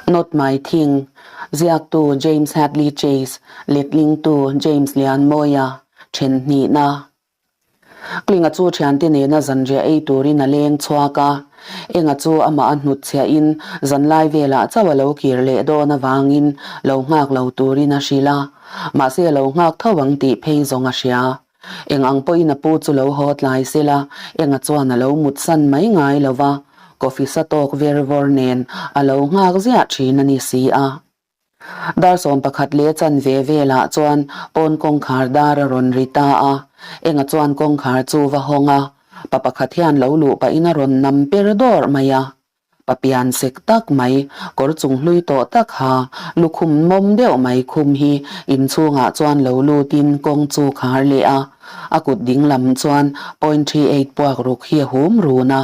Not My Thing, ziaktu James Hadley Chase, letlingtu James Lianmawia, then hnihna. Klinga chu thiante nena zanriah ei turin a leng chhuak a, Enga chu amah a hnutchhiahin zanlai velah chauh a lo kir leh dawn avangin lo nghak lo turin a hrilh a, mahse a lo nghak tho ang tih phei zawng a hria. Eng ang pawhin a pu chu lo haw tlai sela, Enga chuan a lo mutsan mai ngai lo va, coffee sa tawk ver vawr nen a lo nghak ziah thin a ni si a. Dar 11 leh chanve velah chuan pawn kawngkhar dar a rawn ri ta a, Enga chuan kawngkhar chu va hawng a, pa pakhat hian lo luh pahin a rawn nam per dawrh mai a. Pa pian sek tak mai, kawr chung hlui tawh tak ha, lukhum mawm deuh mai khum hi inchhungah chuan lo lutin kawng chu khar leh a, a kut ding lam chuan point 38 puak ruk hi a hum run a.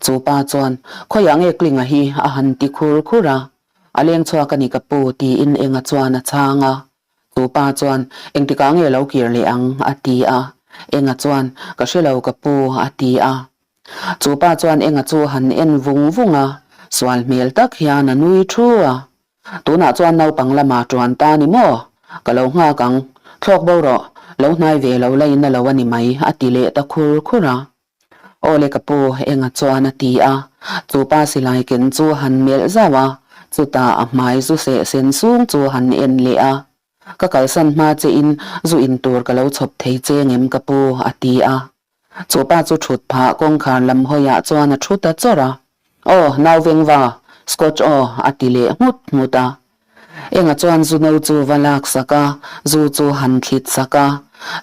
Chu pa chuan, Khawiah nge Klinga hi a han ti khur khur a, A leng chhuak a ni ka pu tiin Enga chuan a chhang a. Chu pa chuan, Engtikah nge lo kir leh ang? a ti a. Enga chuan, Ka hre lo ka pu a ti a. Chu pa chuan Enga chu han en vung vung a, sual hmel tak hian a nui thu a. Tunah chuan naupang lama tuan ta ni maw? Ka lo nghak ang, thlawk bo rawh, lo hnai ve lo la in a lo a ni mai a ti leh ta khur khur a. Aw le ka pu, enga chuan a ti a. Chu pa silai ken chu han melh zauh a, chutah a hmai zu seh sen sung chu han en leh a. Ka kalsan hma che in zu in tur ka lo chhawp thei che ngem ka pu, a ti a. Chu pa chu thut phah kawngkhar lam hawiah chuan a thu ta chawrh a. Aw, nau vengva, Scotch aw, a ti leh nghut nghut a. Enga chuan zu no chu va lak sak a, zu chu han thlit sak a.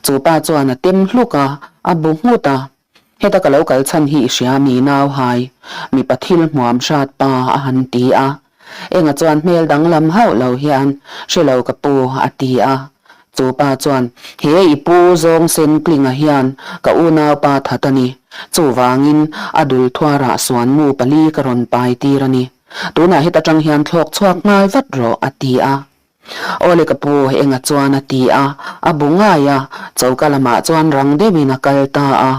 Chu pa chuan a tem hluk a, a bu nghut a. Heta ka lo kal chhan hi i hria mi nau hai, mipa thil hmuam hrat pa a han ti a. Enga chuan hmel danglam hauh lo hian, Hre lo ka pu, a ti a. Chu pa chuan, He i pu zawng sen Klinga hian ka unaupa that a ni. Chuvangin a dul thuarah suan mu pali ka rawn pai tir a ni. Tunah heta tang hian thlawk chhuak nghal vat rawh, a ti a. Aw le ka pu, enga chuan a ti a, a bu ngai a, choka lamah chuan rang deuhin a kal ta a.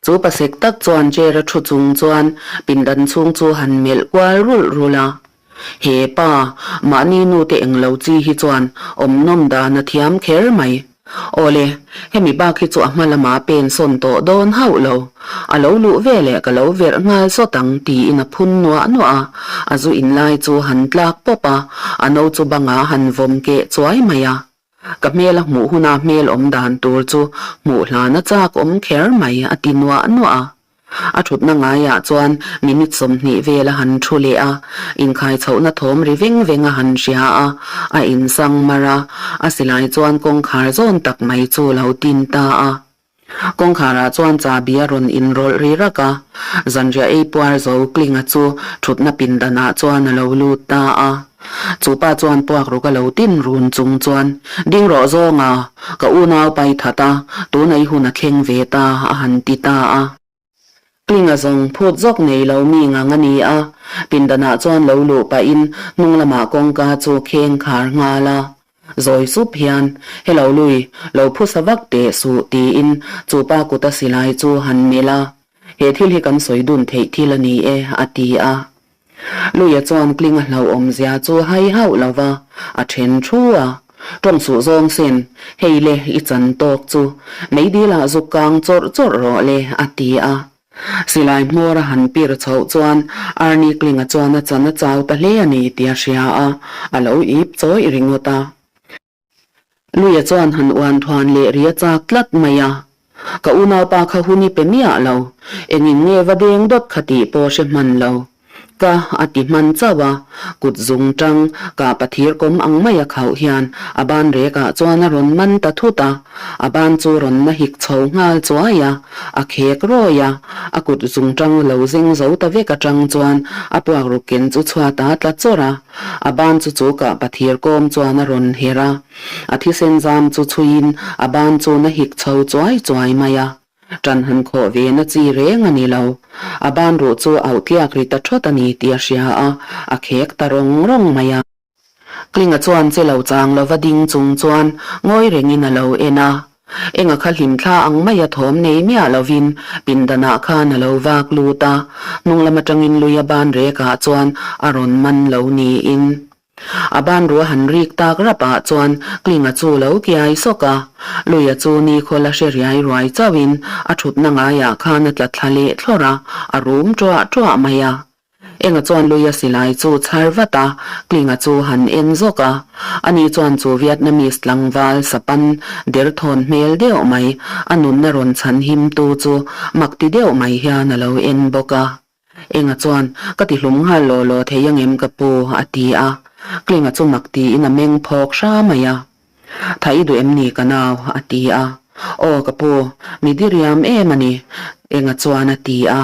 Chu pasek tak chuan chair a thu chung chuan pindan chhung chu han melh kual rulh rulh a. He pa, mahni nute eng lo chi hi chuan awm nawm dan a thiam kher mai. Aw le, hemi bak hi chu a hma lamah pen sawn tawh dawn hauh lo. A lo luh ve leh ka lo verh nghal sawt ang tiin a phun nuah nuah a, a zu in lai chu han tlak pawp a, a no chu bangah han vawm keh chuai mai a. Ka hmel a hmuh huna hmel awm dan tur chu hmuh hlan a chak awm kher mai a ti nuah nuah a. A thutna ngaiah chuan minute 20 vel a han thu leh a, inkhai chhohna thawm ri veng veng a han hria a, a insang mar a, a silai chuan kawngkhar zawn tak mai chu lo tin ta a. Kawngkharah chuan chahbi a rawn inrawlh ri rak a, zanriah ei puar zo Klinga chu thutna pindanah chuan a lo lut ta a. Chu pa chuan puak ruk a lo tin run chung chuan, Ding rawh zawnga, ka unau pai that a, tuna i hun a thleng ve ta, a han ti ta a. Klinga zawng phut zawk nei lo mi ngang a ni a, pindanah chuan lo luh pahin hnung lamah kawngka chu kheng khar nghal a. Zawi sup hian, Hello Lui, lo phusa vak teh suh, tiin chu pa kuta silai chu han melh a. He thil hi kan sawi dun theih thil a ni e, a ti a. Luia chuan Klinga hlauhawmzia chu hai hauh lo va, a then thu a. Tawng suh zawng sen, hei le i chan tawk chu meidilah zuk kang chawrh chawrh rawh le, a ti a. Silai hmawr a han pir chhoh chuan Arnie Klinga chuan a chan a chau ta hle a ni tih a hria a, a lo ip chawih ringawt a. Luia chuan han uan thuan leh ri a chak tlat mai a. Ka unaupa kha hun i pe miah lo, engin nge va deng dawt kha tih pawh hre hman lo. Ka a ti hman chauh a, kut zung tang kah pathir kawm ang mai a khauh hian a ban rekah chuan a rawn man ta thut a, a ban chu rawn na hik chho nghal chuai a, a khek rawi a, a kut zung tang lo zeng zo ta vek atang chuan a puakruk ken chu chhuat a tla chawrh a. A ban chu chu kah pathir kawm chuan a rawn her a, a thisen zam chu chhuiin a ban chu na hik chho chuai chuai mai a. Ṭan han khawh ve na chi reng a ni lo. A ban ruh chu auh tliak ri ta ṭhawt a ni tih a hria a, a khek ta rawng rawng mai a. Klinga chuan che lo chang lova ding chung chuan ngawi rengin a lo en a. Enga kha hlimthla ang maia thawm nei miah lovin pindanah khan a lo vak lut a, hnung lam atangin luia ban rekah chuan a rawn man lo niin. A ban ru a han rik tak rap ah chuan Klinga chu lo kiai sawk a, Luia chu nikhaw la hre riai ruai chauhin a thutna ngaiah khan a tla thla leh thlawrh a, a rum ṭuah ṭuah mai a. Enga chuan Luia silai chu chhar vat a, Klinga chu han en zawk a. Ani chuan chu Vietnamese tlangval sapan derthawn hmel deuh mai, a nunna rawn chhan himtu chu mak ti deuh mai hian a lo en bawk a. Enga chuan, Ka ti hlum nghal law law thei angem ka pu? a ti a. Klinga chu mak tiin a meng phawk hra mai a. Tha i duh em ni ka nau? a ti a. Aw ka pu, mi diriam em a ni, Enga chuan a ti a.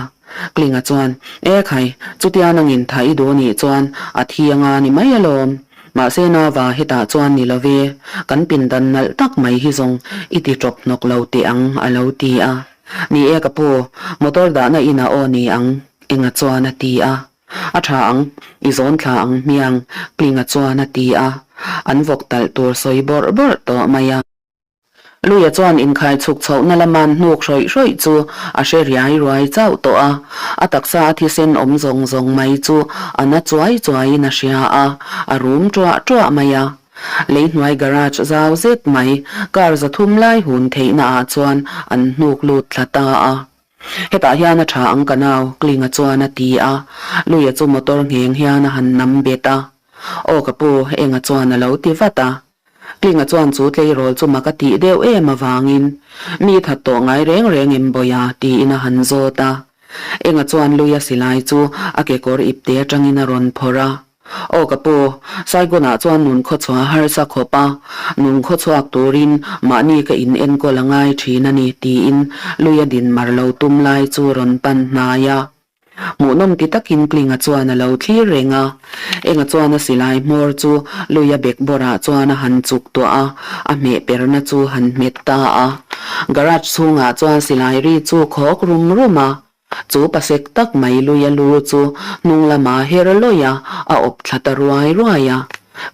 Klinga chuan, E khai, chutia nangin tha i duh nih chuan a thi anga ni mai alawm. Mahse Nava hetah chuan ni lo ve, kan pindan nalh tak mai hi zawng i ti ṭawp hnawk lo teh ang, a lo ti a. Ni e ka pu, motor dahna inah aw ni ang, Enga chuan a ti a. A tha ang, i zawn thla ang hmiang, Klinga chuan a ti a. An vawk talh tur sawi bawrh bawrh tawh mai a. Luia chuan inkhai chhuk chhohna lama'n hnuk hrawih hrawih chu a hre riai ruai chauh tawh a. A taksa a thisen awm zawng zawng mai chu a na chuai chuaiin a hria a, a rum ṭuah ṭuah mai a. Lei hnuai garage zau zet mai, car zathum lai hun theihna ah chuan an hnuk lut thla ta a. Hetah hian a tha ang ka nau, Klinga chuan a ti a. Luia chu motor ngheng hian a han nam bet a. Aw ka pu, Enga chuan a lo ti vat a. Klinga chuan chu tleirawl chu mak a tih deuh em avangin, Mi that tawh ngai reng reng em Bawia? tiin a han zawt a. Enga chuan Luia silai chu a kekawr ipte atangin a rawn phawrh a. Aw ka pu, Saigonah chuan nun khawchhuah harsa khawp a, nun khawchhuak turin mahni ka in enkawl a ngai thin a ni tiin lui a din mar lo tum lai chu rawn pan hnai a. Hmuhnawm ti takin Klinga chuan a lo thlir reng a. Enga chuan a silai hmawr chu lui a bek bawrah chuan a han chuk tuah a, a hmeh perna chu han hmet ta a. Garage chhungah chuan silai ri chu khawk rum rum a. Chu pasek tak mai lui a lu chu hnung lama her lawih a, a awp thla ta ruai ruai a.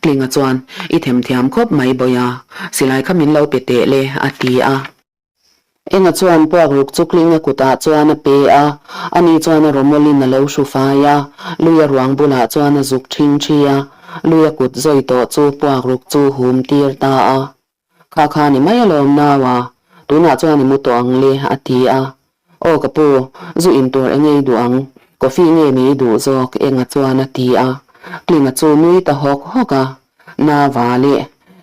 Klinga chuan, I themthiam khawp mai Bawia, silai kha min lo pe teh le, a ti a. Enga chuan puakruk chu Klinga kutah chuan a pe a, ani chuan a rawmawlin a lo hru fai a, lui a ruang bulah chuan a zuk ṭhing ṭhi a, lui a kut zawi tawh chu puakruk chu hum tir ta a. Kha kha ni mai alawm nau a, tunah chuan i mu tawh ang le, a ti a. Aw ka pu, zu in tur eng ei duh ang, coffee nge mi i duh zawk Enga chuan a ti a. Klinga chu nui ta hawk hawk a, Na va le,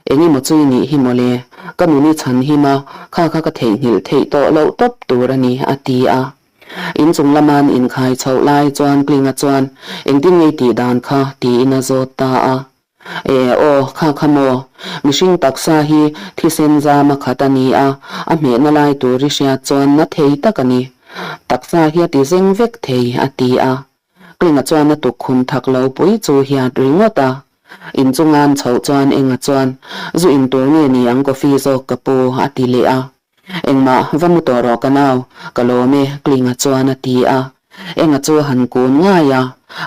eng emaw chu i nih hi mawle, ka nun i chhan him a, kha kha ka theihnghilh theih tawh loh tawp tur a ni, a ti a. Inchung lama'n inkhai chhoh lai chuan Klinga chuan, Engtin nge i tih dan kha? tiin a zawt ta a. E aw, kha kha maw? Mihring taksa hi thisen zam a khat a ni a, a hmehna lai tur i hriat chuan na thei tak a ni. Taksa hi a ti zeng vek thei, a ti a. Klinga chuan a tukkhum thak lo pui chu hiat ringawt a. Inchunga'n chhoh chuan enga chuan, Zu in tur nge ni ang coffee zawk ka pu, a ti leh a. Engmah, va mu tawh rawh ka nau, ka lawm e, Klinga chuan a ti a. Enga chu a han kun ngai a,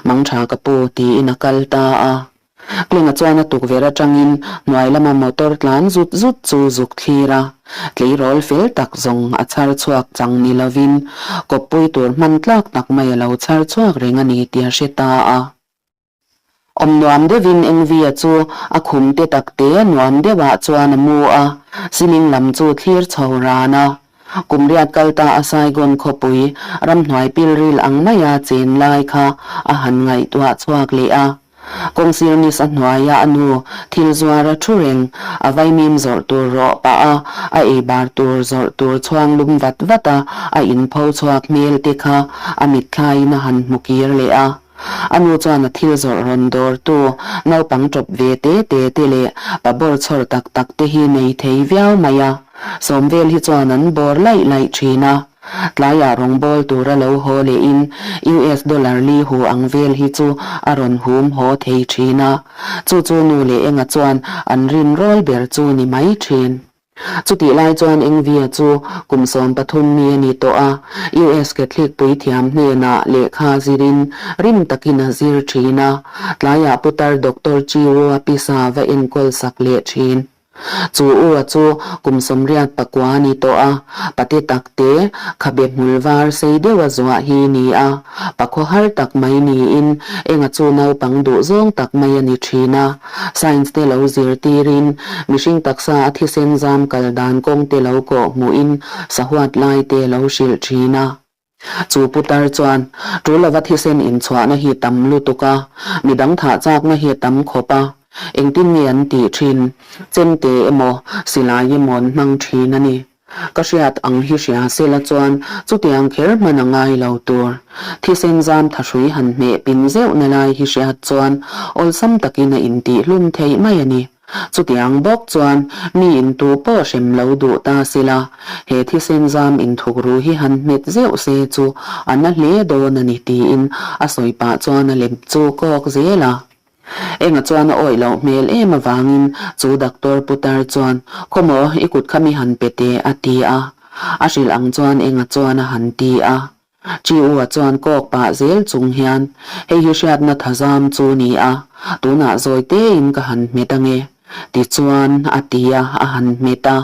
Mangtha ka pu, tiin a kal ta a. Klinga chuan a tukverh atangin hnuai lama motor tlan zut zut chu zuk thlir a, tleirawl fel tak zawng a chhar chhuak chang ni lovin kawppui tur hman tlak tak mai a lo chhar chhuak reng a ni tih a hre ta a. Awm nuam deuhin Engvia chu a khum te tak te nuam deuhah chuan a mu a, ceiling lam chu thlir chho ran a. Kum riat kal ta a Saigon khawpui ramhnuai pilril ang maia chen lai kha a han ngaihtuah chhuak leh a. Kawngsir nis a hnuaia a nu thil zuar a thu reng, a vaimim zawrh tur rawh pah a, a ei bar tur zawrh tur chhuang lum vat vat a, a inpho chhuak hmel te kha a mitthlaiin a han hmu kir leh a. A nu chuan a thil zawrh rawn dawrtu naupang ṭawp ve te te te leh pa bawr chhawr tak tak te hi nei thei viau mai a. Sawmvel hi chuan an bawr laih laih ṭhin a. Tlaiah rawngbâwl tura lo haw lehin US dollar li hu ang vel hi chu a rawn hum haw thei ṭhin a. Chu chu nu leh enga chuan an rin rawl ber chu ni mai ṭhin. Chutih lai chuan Engvia chu kum 13 mi a ni tawh a, US Catholic puithiam hnenah lehkha zirin rim takin a zir ṭhin a, tlaiah putar Doctor Chiu-a pisa va enkawl sak leh ṭhin. Chu u a chu kum 89 a ni tawh a, pate tak te khabe hmul var sei deuh a zuah hi ni a, pakhaw har tak mai niin enga chu naupang duh zawng tak mai a ni thin a. Science te lo zirtirin mihring taksa a thisen zam kal dan kawng te lo kawh hmuhin sahuat lai te lo hrilh thin a. Chu putar chuan tul lova thisen inchhuahna hi tam lutuk a, midang thah chakna hi a tam khawp a, engtin nge an tih thin, chemte emaw silai emaw an hmang thin a ni. Ka hriat ang hi hria sela chuan chutiang kher hman a ngai lo tur. Thisen zam thahrui han hmeh pin zeuhna lai hi hriat chuan awlsam takin a intihhlum theih mai a ni. Chutiang bawk chuan mi in tu pawh hrem lo duh ta sela, he thisen zam inthukru hi han hmet zeuh se chu a na hle dawn a ni tiin a sawi pah chuan a lem chu kawk zel a. Enga chuan a awih loh hmel em avangin chu doctor putar chuan, Khawmaw, i kut kha mi han pe teh a ti a. A hrilh ang chuan enga chuan a han ti a. Chiu-a chuan kawk pah zel chung hian, Hei hi hriatna thazam chu ni a, tunah zawi tein ka han hmet ange. Tichuan, a ti a, a han hmet a.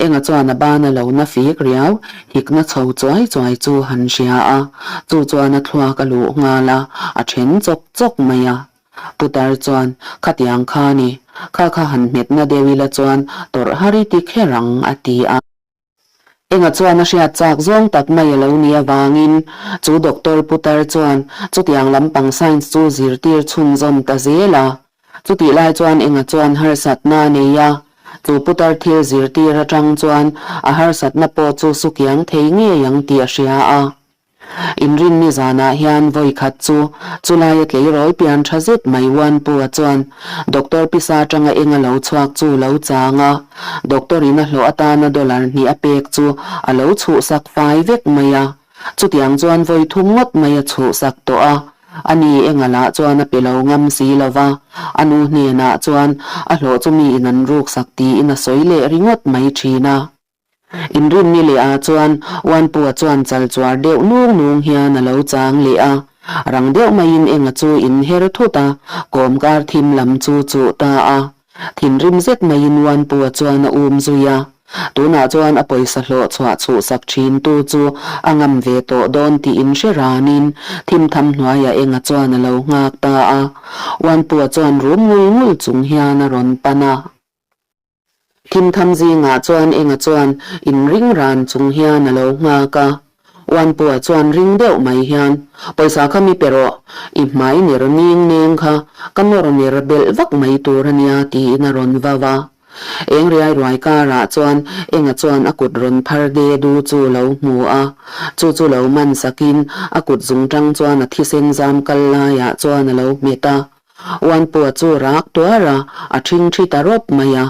Enga chuan a ban a lo na fik riau, hikna chho chuai chuai chu han hria a, chu chuan a thluak a luh nghal a, a then chawk chawk mai a. Putar chuan, Khatiang kha ni, kha kha han hmetna deuh ila chuan tawrh har i ti kher ang, a ti a. Enga chuan a hriat chak zawng tak mai a lo nih avangin chu doctor putar chuan chutiang lampang science chu zirtir chhunzawm ta zel a. Chutih lai chuan enga chuan harsatna a nei a, chu putar thil zirtir atang chuan a harsatna pawh chu sukiang thei ngei ang tih a hria a. Inrinni zanah hian vawi khat chu chulaia tleirawl pian tha zet mai Uanpua chuan Doctor pisa atanga eng a lo chhuak chu lo chang a, Doctor in a hlawh atana dollar hnih a pek chu a lo chhuhsak fai vek mai a. Chutiang chuan vawi thum ngawt mai a chhuhsak tawh a, a ni enga lah chuan a pe lo ngam si lo va, a nu hnenah chuan a hlawh chu mi in an ruksak tiin a sawi leh ringawt mai thin a. Inrinni leh ah chuan Uanpua chuan chal chuar deuh nung nung hian a lo chang leh a, rang deuh maiin enga chu in her thut a, kawmkar thim lam chu chuh ta a. Thinrim zet maiin Uanpua chuan a um zui a, tunah chuan a pawisa hlawh chhuah chhuhsak thin tu chu a ngam ve tawh dawn tih in hre ranin thim tham hnuaiah enga chuan a lo nghak ta a. Uanpua chuan rum ngul ngul chung hian a rawn pan a. Thimtham zingah chuan enga chuan inring ran chung hian a lo nghak a. Uanpua chuan ring deuh mai hian, Pawisa kha mi pe rawh, i hmai ner ning neng kha ka nawr ner belh vak mai tur a nia tiin a rawn vau a. Eng riai ruai karah chuan enga chuan a kut rawn phar de du chu lo hmu a. Chu chu lo man sakin a kut zungtang chuan a thisen zam kal laiah chuan a lo hmet a. Uanpua chu rak tuar a, a ṭhing ṭhi ta rawp mai a.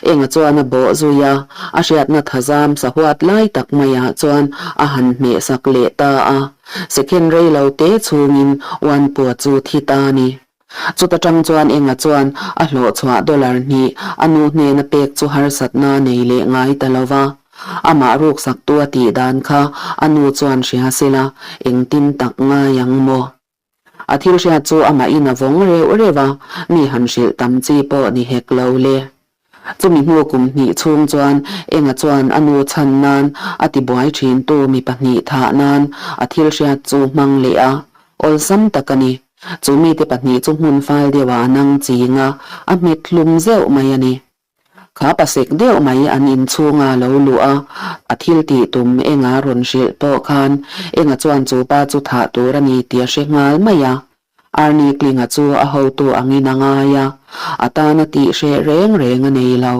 Enga chuan a bawh zui a, a hriatna thazam sahuat lai tak maiah chuan a han hmeh sak leh ta a. Second rei lo te chhungin Uanpua chu thi ta a ni. Chuta ṭang chuan Enga chuan a hlawhchhuah dollar hnih a nu hnena pek chu harsatna nei leh ngai ta lo va. Amah ruksaktu a tih dan kha a nu chuan hria sela engtin tak ngai ang maw? A thil hriat chu amahin a vawng reuh reuh a, mi han hrilh tam chi pawh ni hek lo le. Chumi hnu kum hnih chhung chuan Enga chuan a nu chhan nan a tibuai thintu mi pahnih thah nan a thil hriat chu hmang leh a, awlsam tak a ni. Chu mite pahnih chu hmun fal deuhah a nang ching a, a hmet hlum zeuh mai a ni. Kha pasek deuh mai an inchhunga lo luh a, a thil tih tum enga rawn hrilh pawh khan enga chuan chu pa chu thah tur a ni tih a hre nghal mai a. Arnie Klinga chu a hotu angin a ngai a, a tana tih hreh reng reng a nei lo.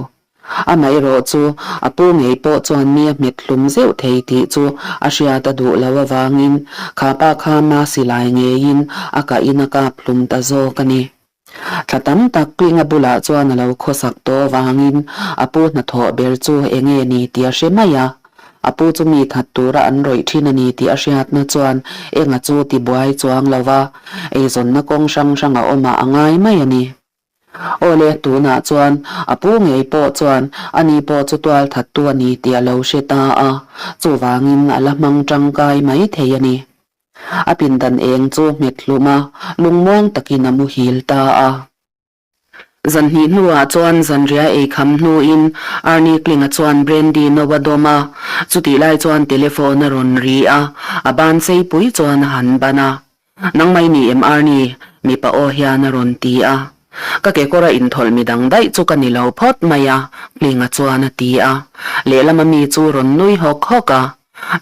Amaherawh chu a pu ngei pawh chuan mi a hmet hlum zeuh thei tih chu a hriat a duh lo avangin kha pa kha ma silai ngeiin a kahin a kap hlum ta zawk a ni. Thla tam tak Klinga bulah chuan a lo khawsak tawh avangin a pu hnathawh ber chu eng nge ni tih a hre mai a. A pu chu mi that tura an rawih thin a ni tih a hriatna chuan enga chu ti buai chuang lo va, eizawnna kawng hrang hrang a awmah a ngai mai a ni. Awle, tunah chuan a pu ngei pawh chuan ani pawh chu tual thattu a ni tih a lo hre ta a, chuvangin a la hmang tangkai mai thei a ni. A pindan eng chu hmet hlum a, lungmuang takin a muhil ta a. Zanhnih hnuah chuan zanriah ei kham hnuin Arnie Kling-a chuan Brandy no a dawm a, chutih lai chuan telephone a rawn ri a, a ban seipui chuan a han ban a. Nangmah i ni em Arnie? Mipa aw hian a rawn ti a. Ka kekawr a inthawlh midang daih chu ka ni lo phawt mai a, Kling-a chuan a ti a. Lehlama mi chu rawn nui hawk hawk a,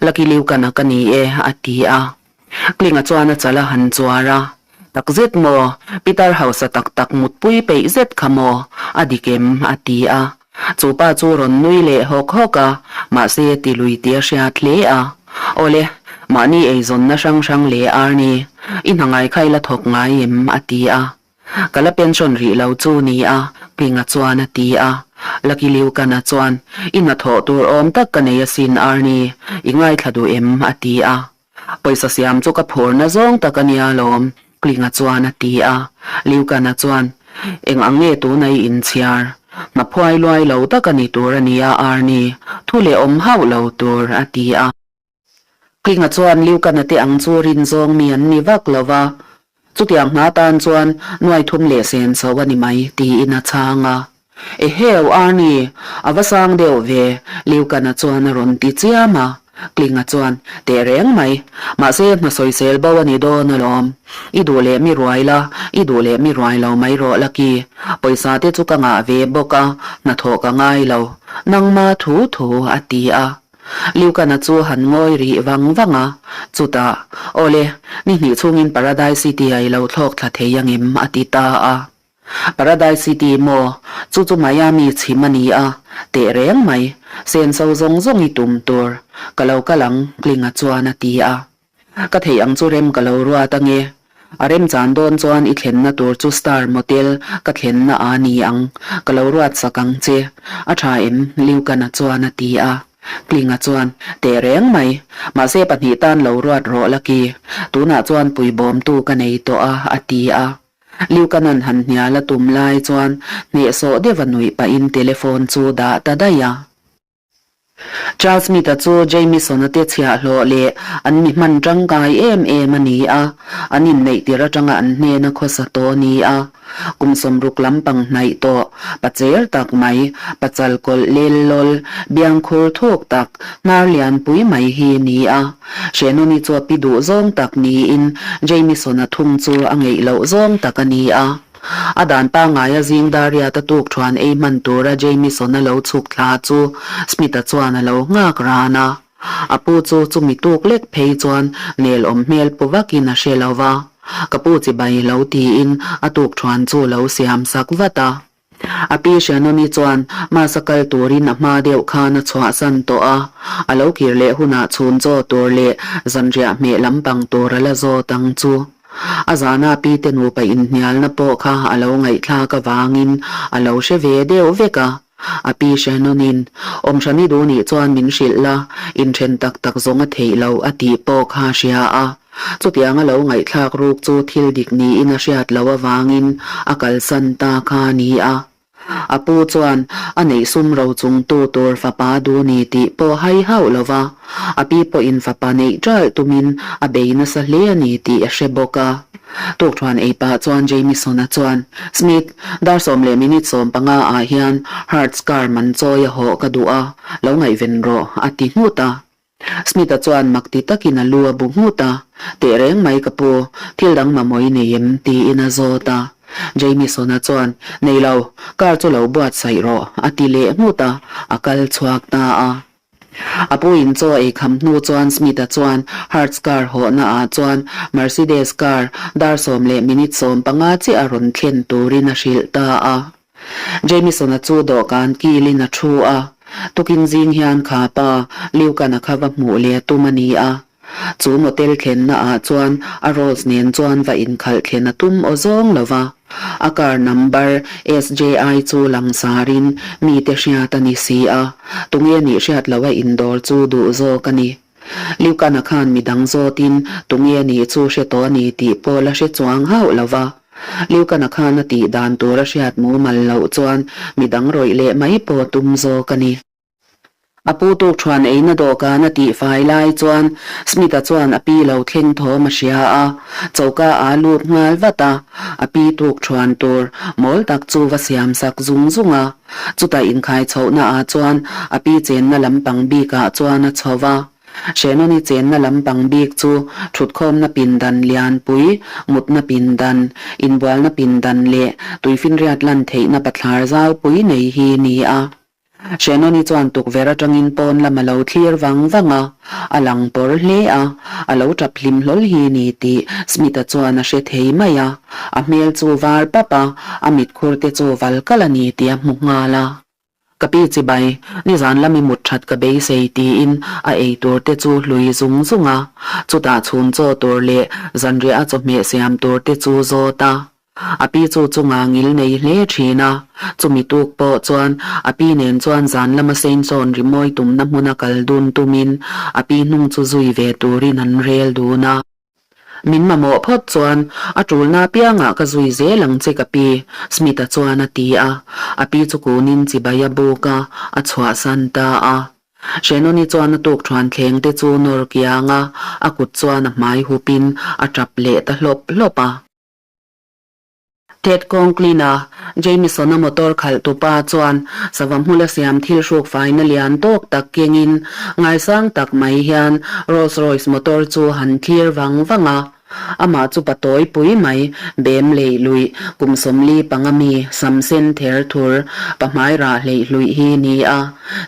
Lucky Liukana ka ni e, a ti a. Kling-a chuan a chal a han chuar a. Tak zet maw? Pitar hausa tak tak mutpui peih zet kha maw? A dik em? a ti a. Chu pa chu rawn nui leh hawk hawk a, mahse ti lui tih a hriat hle a. Awle, mahni eizawnna hrang hrang leh Arnie, i hna ngai kha i la thawk ngai em? a ti a. Ka la pension rih lo chu ni a, Klinga chuan a ti a. Lucky Liukana chuan, I hnathawh tur awm tak ka nei asin Arnie, i ngaithla duh em? a ti a. Pawisa siam chu ka phurna zawng tak a nia lawm, Klinga chuan a ti a. Liukana chuan, Eng ang nge tuna i inchhiar? Hna phuai luai lo tak a ni tur a nia Arnie, thu leh awm hauh lo tur, a ti a. Klinga chuan Liukana te ang chu rin zawng mi an ni vak lo va, chutiang hna tan chuan nuai thum leh sen chho a ni mai, tiin a chhang a. Eheu, Arnie, a va sang deuh ve, Liukana chuan a rawn ti chiam a. Klinga chuan, Teh reng mai, mahse hna sawisel bo a ni dawn alawm. I duh leh mi ruai la, i duh leh mi ruai lo mai rawh Lucky. Pawisa te chu ka ngah ve bawk a, hnathawh ka ngai lo. Nangma thu thu, a ti a. Liukana chu han ngawi rih vang vang a, chutah, Awle, ni hnih chhungin Paradise City a i lo thlawk thla thei angem? a ti ta a. Paradise City maw? Chu chu Miami chhim a ni a, teh reng mai. Senso zawng zawng i tum tur. Ka lo kal ang, Klinga chuan a ti a. Ka theih ang chu rem ka lo ruat ange. A remchan dawn chuan i thlenna tur chu Star Motel ka thlenna a ni ang. Ka lo ruat sak ang che. A tha em? Liukana chuan a ti a. Klinga chuan, Teh reng mai. Mahse pahnih tan lo ruat rawh Lucky. Tunah chuan puibawmtu ka nei tawh a, a ti a. Liukanan han hnial a tum lai chuan hnehsawh deuh a nuih pahin telephone chu dah ta daih a. Charles Smith-a chu Jamieson-a te chhiahhlawh leh an mi hman tangkai em em a ni a, an inneih tir atanga an hnena khawsa tawh a ni a. Kum sawmruk lampang hnaih tawh, pacher tak mai, pachal kawlh lel lawl, biangkhur thuk tak, hnar lianpui mai hi a ni a. Shannon-i chu a pi duh zawng tak niin Jamieson-a thung chu a ngeih loh zawng tak a ni a. A dan pangngaia zing Dariat-a tuk thuan ei hman tura Jamieson-a lo chhuk thla chu Smith-a chuan a lo nghak ran a. A pu chu chumi tuk lek phei chuan nel awm hmel pu vakin a hre lo va, Ka pu chibai lo tiin a tuk thuan chu lo siam sak vat a. A pi Shannon-i chuan Mars-a kal turin a hma deuh khan a chhuahsan tawh a, a lo kir leh hunah chhun chaw tur leh zanriah hmeh lampang tur a la zawt ang chu. A zana pi te nupa inhnialna pawh kha a lo ngaihthlak avangin a lo hre ve deuh vek a. A pi Shannon-in, Awmhrani duh nih chuan min hrilh la, inthen tak tak zawng a theih loh a tih pawh kha a hria a. Chutiang a lo ngaihthlak ruk chu thil dik niin a hriat loh avangin a kalsan ta kha a ni a. A pu chuan a neih sum ro chung tu tur fapa duh ni tih pawh hai hauh lo va, a pi pawhin fapa neih ṭalh tumin a bei nasa hle a ni tih a hre bawk a. Tukṭhuan ei pah chuan Jamieson-a chuan, Smith, dar 10 leh minute 15 ah hian Hertz car man chawi a hawh ka duh a, lo ngaihven rawh, a ti nghut a. Smith-a chuan mak ti takin a lu a bu nghut a, Teh reng mai ka pu, thil dang mamawh i nei em? tiin a zawt a. Jamieson-a chuan, Nei lo, car chu lo buatsaih rawh, a ti leh nghut a, a kal chhuak ta a. A pu in chaw ei kham hnu chuan Smith-a chuan Hertz car hawhna ah chuan Mercedes car dar 10 leh minute 15 chiah a rawn thlen turin a hrilh ta a. Jamieson-a chu dawhkan kilin a thu a, tukin zing hian kha pa Liukana kha va hmuh leh a tum a ni a. Chu motel thlenna ah chuan a Rolls nen chuan va inkhalh thlen a tum aw zawng lo va. A car number SJI chu langsarin mite hriat a ni si a, tunge nih hriat loh a indawr chu duh zawk a ni. Liukana khan midang zawtin tunge nih chu hre tawh a ni tih pawh la hre chuang hauh lo va. Liukana khan a tih dan tur a hriat mumal loh chuan midang rawih leh mai pawh tum zawk a ni. A pu tukṭhuan eina dawhkan a tihfai lai chuan Smith-a chuan a pi lo thleng thawm a hria a, choka aa lut nghal vat a, a pi tukṭhuan tur mawl tak chu va siam sak zung zung a. Chutah inkhai chhohna ah chuan a pi chenna lampang bikah chuan a chho va. Shannon-i chenna lampang bik chu thutkhawmna pindan lianpui, mutna pindan, inbualna pindan leh tuifinriat lan theihna bathlar zaupui nei hi ni a. Shannon-i chuan tukverh atangin pawn lam a lo thlir vang vang a, a lang pawr hle a, a lo tap hlim hlawl hi ni tih Smith-a chuan a hre thei mai a. A hmel chu var pap a, a mitkhur te chu val kal a ni tih a hmu nghal a. Ka pi chibai, nizan lami mut that ka beisei tiin a ei tur te chu hlui zung zung a, chutah chhun chaw tur leh zanriah a chawhmeh siam tur te chu zawt a. A pi chu chunga ngil nei hle thin a, chumi tuk pawh chuan a pi nen chuan zan lama Saint John rimawi tumna hmuna kal dun tumin a pi hnung chu zui ve turin an rel dun a. Min mamawh phawt chuan a tulna apiangah ka zui zel ang che ka pi, Smith-a chuan a ti a. A pi chu kunin chibai a buk a, a chhuahsan ta a. Shannon-i chuan a tukthuan thleng te chu nawr kiang a, a kut chuan a hmai hupin a tap leh ta hlawp hlawp a. Ted Conklin-a, Jamison-a motor khalh tupa chuan sava hmula siam thil hruk faina lian tawk tak kengin ngaisang tak mai hian Rolls Royce motor chu han thlir vang vang a. Amah chu pa tawi pui mai, bem leih luih, kum 40 panga mi, sam sen ther thur, pa hmai rah hleih hluih hi ni a.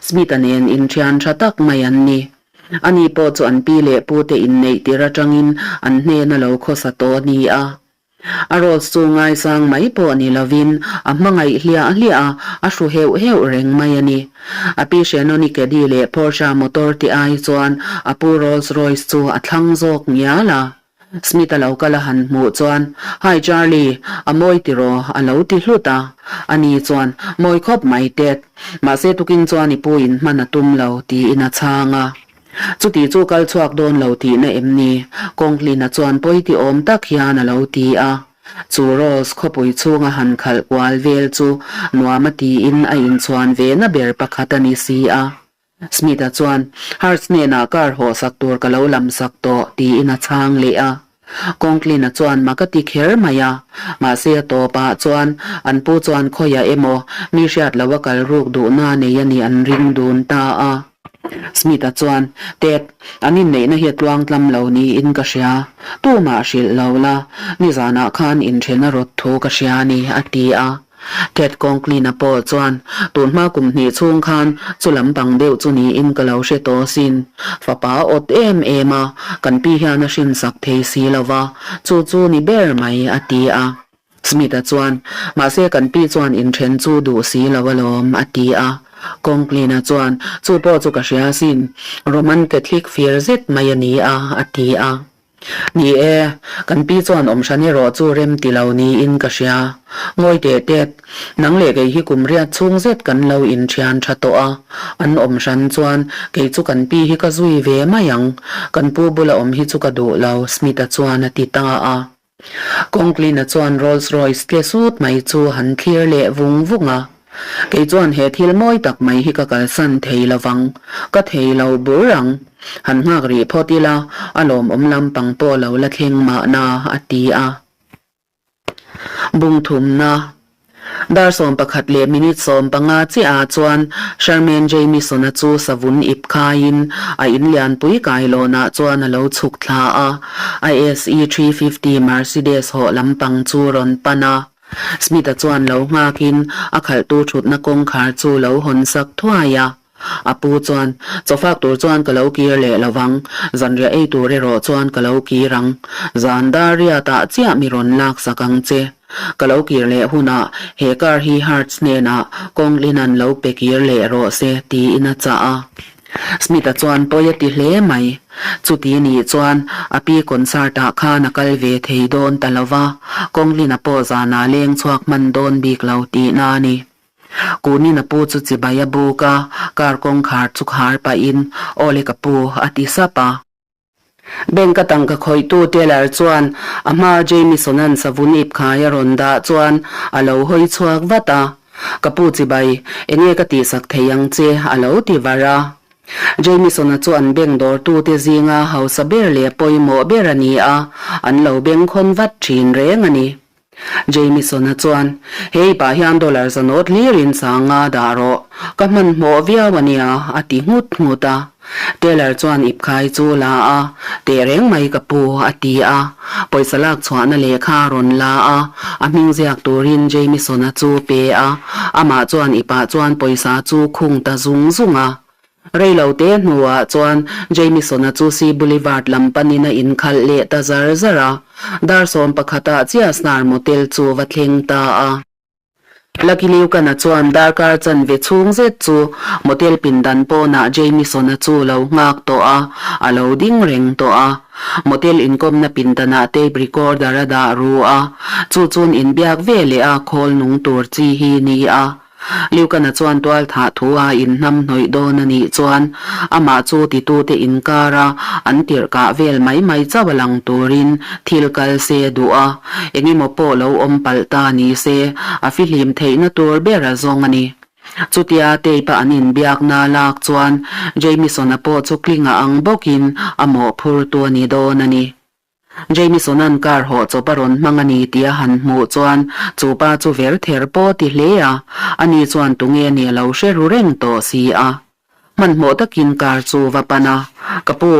Smith-a nen inthian tha tak mai an ni. Ani pawh chu an pi leh pute inneih tir atangin an hnena lo khawsa tawh a ni a. A Rose chu ngaisang mai pawh ni lovin a hmangaih hliah hliah a, a hru heuh heuh reng mai a ni. A pi Shannon-i Caddy leh Porsche motor ti ai chuan a pu Rolls Royce chu a thlang zawk ngial a. Smith-a lo kal a han hmuh chuan, Hi Charlie, a mawi tiraw? a lo ti hlut a. Ani chuan, Mawi khawp mai Ted. Mahse tukin chuan i pu in hman a tum lo, tiin a chhang a. Chuti chu kal chhuak dawn lo tihna em ni? Conklin-a chuan pawi ti awm tak hian a lo ti a. Chu Rose khawpui chhunga han khalh kual vel chu nuam a tiin a inchhuan ve na ber pakhat a ni si a. Smith-a chuan, Hertz hnenah car haw sak tur ka lo lam sak tawh, tiin a chhang leh a. Conklin-a chuan mak a ti kher mai a. Mahse a tawpah chuan an pu chuan khawiah emaw mi hriat lo a kal ruk duhna nei a nih an ring dun ta a. Smith-a chuan, Ted, an inneihna hi a tluangtlam lo niin ka hria. Tumah hrilh lo la, nizanah khan inthen a rawt thu ka hria a ni, a ti a. Ted Conklin-a pawh chuan, Tun hma kum hnih chhung khan chu lam pang deuh chu niin ka lo hre tawh asin. Fapa a awt em em a, kan pi hian a hrinsak thei si lo va, chu chu ni ber mai, a ti a. Smith-a chuan, Mahse kan pi chuan inthen chu duh si lo alawm, a ti a. Conklin-a chuan, Chu pawh chu ka hria asin, Roman Catholic fir zet mai a ni a, a ti a. Ni e, kan pi chuan awm hran erawh chu rem ti lo niin ka hria. Ngawi teh tet, nang leh kei hi kum riat chhung zet kan lo inthian tha tawh a, an awm hran chuan kei chu kan pi hi ka zui ve mai ang, kan pu bula awm hi chu ka duh lo, Smith-a chuan a ti ta a. Conklin-a chuan Rolls Royce tle sut mai chu han thlir leh vung vung a. Kei chuan he thil mawi tak mai hi ka kalsan thei lo vang, ka thei lo bur ang. Han nghak rih phawt ila, a lawmawm lampang pawh lo la thleng mahna, a ti a. Bung thumna. Dar 11 leh minute 15 chiah ah chuan Sherman Jamison-a chu savun ip khaiin a in lianpui kailawnah chuan a lo chhuk thla a, a SE 350 Mercedes hawh lampang chu rawn pan a. Smith-a chuan lo nghakin a khalhtu thutna kawngkhar chu lo hawn sak thuai a. A pu chuan, Chawfak tur chuan ka lo kir leh lo vang, zanriah ei tur erawh chuan ka lo kir ang. Zan dar riatah chiah mi rawn lak sak ang che. Ka lo kir leh hunah he car hi Hertz hnenah Conklin-a'n lo pe kir leh rawh se, tiin a chah a. Smith-a chuan pawi a ti hle mai. Chuti nih chuan a pi concert-ah khan a kal ve thei dawn ta lo va, Conklin-a pawh zanah leng chhuak hman dawn bik lo tihna a ni. Kunin a pu chu chibai a buk a, car kawngkhar chu khar pahin, Aw le ka pu, a ti sap a. Bank a tangka khawihtu teller chuan a hmaa Jamison-a'n savun ip khai a rawn dah chuan a lo hawi chhuak vat a, Ka pu chibai, enge ka tihsak thei ang che, a lo ti var a. Jamison-a chu an bank dawrtute zinga hausa ber leh pawimawh ber a ni a, an lo bengkhawn vat thin reng a ni. Jamison-a chuan, Hei pah hian dollar zanawt hlirin sanga dah rawh, ka hmanhmawh viau a nia, a ti nghut nghut a. Teller chuan ipkhai chu la a, Teh reng mai ka pu, a ti a. Pawisa lak chhuahna lehkha a rawn la a, a hming ziak turin Jamison-a chu pe a. Amah chuan ipah chuan pawisa chu khung ta zung zung a. Rei lo te hnuah chuan Jamison-a chu Sea Boulevard lam panin a inkhalh leh ta zar zar a. Dar 11 ah chiah Snar Motel chu va thleng ta a. Lucky Lucan-a chuan darkar chanve chhung zet chu motel pindan pawnah Jamison-a chu lo nghak tawh a, a lo ding reng tawh a. Motel inkawmna pindanah tape recorder a dah ru a, chu chun inbiak ve leh a khawl nung tur chi hi ni a. Lucan-a chuan tual thah thu a inhnam hnawih dawn a nih chuan amah chu titute inkara an tirh kah vel mai mai chauh a lang turin thil kal se duh a, engemaw pawh lo awm palh ta ni se a fihlim theihna tur ber a zawng a ni. Chutia tape-a an inbiakna lak chuan Jamison-a pawh chu Klinga ang bawkin a mawhphurtu a ni dawn a ni. Jamison-a'n car hawh chawp a rawn hmang a ni tih a han hmuh chuan chu pa chu ver ther pawh ti hle a, ani chuan tunge nih a lo hre ru reng tawh si a. Hmanhmawh takin car chu va pan a, Ka pu,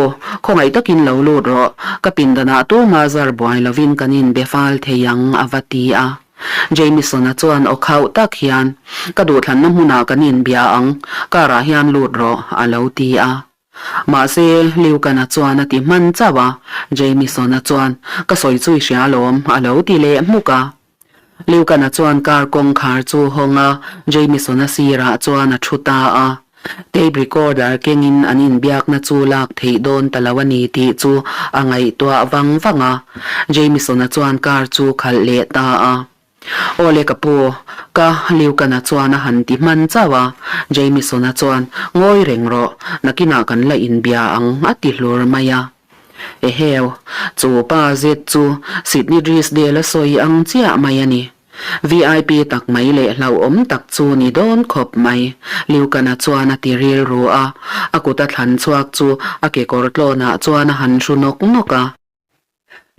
khawngaih takin lo lut rawh, ka pindanah tuma zar buai lovin kan inbe fal thei ang a va ti a. Jamison-a chuan aw khauh tak hian, Ka duhthlanna hmunah kan inbia ang, car-ah hian lut rawh a lo ti a. Mahse, Liukana chuan a ti hman chauh a, Jamison-a chuan, Ka sawi chu i hria alawm, a lo ti leh hmuk a. Liukana chuan car kawngkhar chu hawng a, Jamison-a sirah chuan a thu ta a. Tape recorder kengin an inbiakna chu lak theih dawn ta lo a ni tih chu a ngaihtuah vang vang a. Jamison-a chuan car chu khalh leh ta a. Aw le ka pu, ka Liukana chuan a han ti hman chauh a, Jamison-a chuan, Ngawi reng rawh, nakinah kan la inbia ang a ti hlur mai a. Eheu, chu pa zet chu Sydney Drisdale a sawi ang chiah mai a ni. VIP tak mai leh hlauhawm tak chu ni dawn khawp mai, Liukana chuan a ti rilru a, a kut a thlan chhuak chu a kekawr tlawnah chuan a han hru nawk nawk a.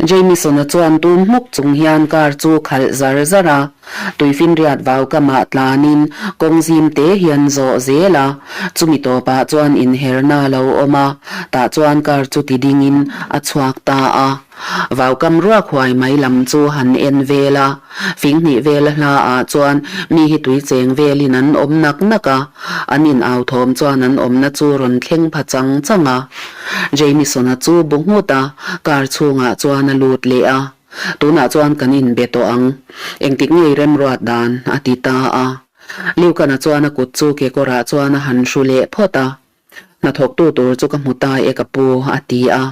Jamison-a chuan tum hmuk chung hian car chu khalh zar zar a, tuifinriat vau kamah tlanin kawng zim te hian zawh zel a, chumi tawpah chuan inherna a lo awm a, tah chuan car chu ti dingin a chhuak ta a. Vau kam ruak huai mai lam chu han en vel a, fing hnih vel a hla ah chuan mi hi tui cheng velin an awm nak nak a, an in au thawm chuan an awmna chu rawn thleng pha chang chang a. Jamison-a chu bu nghut a, car chhungah chuan a lut leh a. Tunah chuan kan inbe tawh ang. Engtik ngei remruat dan? a ti ta a. Liukana chuan a kut chu kekawrah chuan a han hru leh phawt a. Hnathawktu tur chu ka hmu ta e ka pu, a ti a.